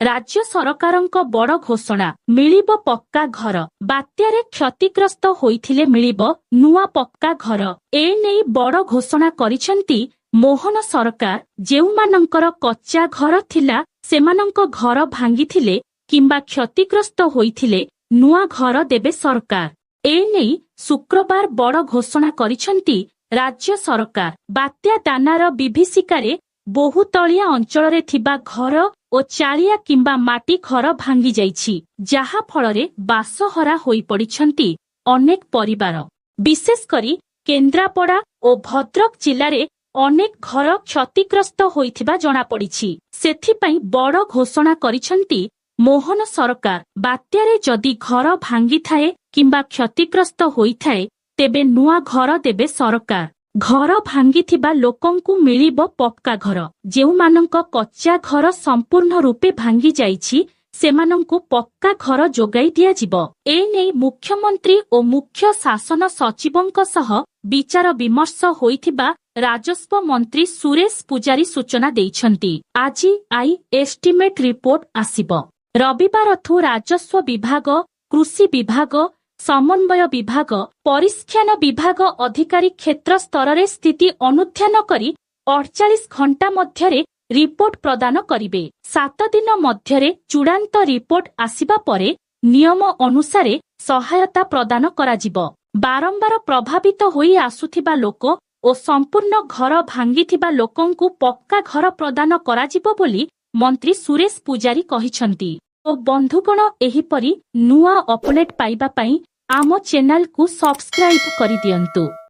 ରାଜ୍ୟ ସରକାରଙ୍କ ବଡ଼ ଘୋଷଣା, ମିଳିବ ପକ୍କା ଘର। ବାତ୍ୟାରେ କ୍ଷତିଗ୍ରସ୍ତ ହୋଇଥିଲେ ମିଳିବ ନୂଆ ପକ୍କା ଘର। ଏନେଇ ବଡ଼ ଘୋଷଣା କରିଛନ୍ତି ମୋହନ ସରକାର। ଯେଉଁମାନଙ୍କର କଚ୍ଚା ଘର ଥିଲା, ସେମାନଙ୍କ ଘର ଭାଙ୍ଗିଥିଲେ କିମ୍ବା କ୍ଷତିଗ୍ରସ୍ତ ହୋଇଥିଲେ ନୂଆ ଘର ଦେବେ ସରକାର। ଏନେଇ ଶୁକ୍ରବାର ବଡ଼ ଘୋଷଣା କରିଛନ୍ତି ରାଜ୍ୟ ସରକାର। ବାତ୍ୟା ଦାନାର ବିଭୀଷିକାରେ ବହୁ ତଳିଆ ଅଞ୍ଚଳରେ ଥିବା ଘର ଓ ଚାଳିଆ କିମ୍ବା ମାଟି ଘର ଭାଙ୍ଗିଯାଇଛି, ଯାହା ଫଳରେ ବାସହରା ହୋଇପଡ଼ିଛନ୍ତି ଅନେକ ପରିବାର। ବିଶେଷ କରି କେନ୍ଦ୍ରାପଡ଼ା ଓ ଭଦ୍ରକ ଜିଲ୍ଲାରେ ଅନେକ ଘର କ୍ଷତିଗ୍ରସ୍ତ ହୋଇଥିବା ଜଣାପଡ଼ିଛି। ସେଥିପାଇଁ ବଡ଼ ଘୋଷଣା କରିଛନ୍ତି ମୋହନ ସରକାର। ବାତ୍ୟାରେ ଯଦି ଘର ଭାଙ୍ଗିଥାଏ କିମ୍ବା କ୍ଷତିଗ୍ରସ୍ତ ହୋଇଥାଏ, ତେବେ ନୂଆ ଘର ଦେବେ ସରକାର। ଘର ଭାଙ୍ଗିଥିବା ଲୋକଙ୍କୁ ମିଳିବ ପକ୍କା ଘର। ଯେଉଁମାନଙ୍କ କଚ୍ଚା ଘର ସମ୍ପୂର୍ଣ୍ଣ ରୂପେ ଭାଙ୍ଗି ଯାଇଛି, ସେମାନଙ୍କୁ ପକ୍କା ଘର ଯୋଗାଇ ଦିଆଯିବ। ଏନେଇ ମୁଖ୍ୟମନ୍ତ୍ରୀ ଓ ମୁଖ୍ୟ ଶାସନ ସଚିବଙ୍କ ସହ ବିଚାର ବିମର୍ଶ ହୋଇଥିବା ରାଜସ୍ୱ ମନ୍ତ୍ରୀ ସୁରେଶ ପୂଜାରୀ ସୂଚନା ଦେଇଛନ୍ତି। ଆଜି I estimate report ଆସିବ। ରବିବାରଠୁ ରାଜସ୍ୱ ବିଭାଗ, କୃଷି ବିଭାଗ, ସମନ୍ୱୟ ବିଭାଗ, ପରିସଂଖ୍ୟାନ ବିଭାଗ ଅଧିକାରୀ କ୍ଷେତ୍ର ସ୍ତରରେ ସ୍ଥିତି ଅନୁଧ୍ୟାନ କରି 48 ଘଣ୍ଟା ମଧ୍ୟରେ ରିପୋର୍ଟ ପ୍ରଦାନ କରିବେ। 7 ଦିନ ମଧ୍ୟରେ ଚୂଡ଼ାନ୍ତ ରିପୋର୍ଟ ଆସିବା ପରେ ନିୟମ ଅନୁସାରେ ସହାୟତା ପ୍ରଦାନ କରାଯିବ। ବାରମ୍ବାର ପ୍ରଭାବିତ ହୋଇ ଆସୁଥିବା ଲୋକ ଓ ସମ୍ପୂର୍ଣ୍ଣ ଘର ଭାଙ୍ଗିଥିବା ଲୋକଙ୍କୁ ପକ୍କା ଘର ପ୍ରଦାନ କରାଯିବ ବୋଲି ମନ୍ତ୍ରୀ ସୁରେଶ ପୂଜାରୀ କହିଛନ୍ତି। ଓ ବନ୍ଧୁଗଣ, ଏହିପରି ନୂଆ ଅପଡେଟ୍ ପାଇବା ପାଇଁ ଆମ ଚ୍ୟାନେଲକୁ ସବସ୍କ୍ରାଇବ କରିଦିଅନ୍ତୁ।